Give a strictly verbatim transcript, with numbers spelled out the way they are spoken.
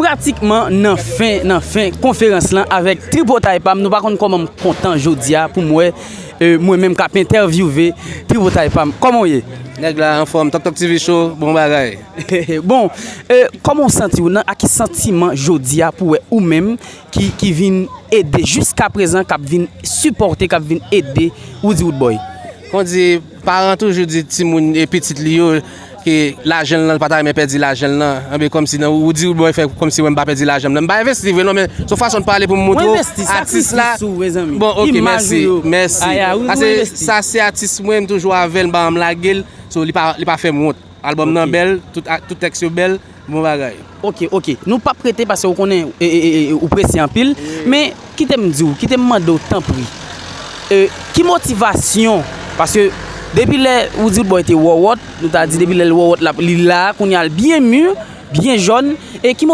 Pratikman nan fen, nan fen konferans lan avèk tripotay pa m, nou pa konn kòman m kontan jodi a pou m wè, e, mwen menm k ap entèvyouve tripotay pa m. Kòman w ye? Nèg la anfòm, Tok Tok T V Show, bon bagay. Bon, e, kòman w santi w nan, ak ki santiman jodi a pou wè ou menm ki, ki vin ede jiska prezan, k ap vin sipòte, k ap vin ede Roody Roodboy? Kon di, paran toujou di timoun e pitit li yo ke lajan l lan, l pa ta renmen pèdi lajan l lan. Anben, kòmsi nan, ou di Roodboy fè kòmsi mwen m pa pèdi lajan m lan. M pa envesti vre non, men se yon fason de pale pou m montre w atis la. Bon, ok, mèsi, mèsi. Paske sa se atis mwen, m toujou avè l, m pa janm lage l. So, li pa, li pa fè m wont. Albòm nan bèl, tout, tout tèks yo bèl, bon bagay. Ok, ok. Nou p ap rete paske ou konnen, e, e, e, e, ou prese anpil. Men, kite m di w, kite m mande w, tanpri. E, ki motivasyon? Paske depi lè Roody Roodboy te wòwòt, nou ta di depi lè l wòwòt, l ap, li la, kounye a l byen mi, byen jòn. E ki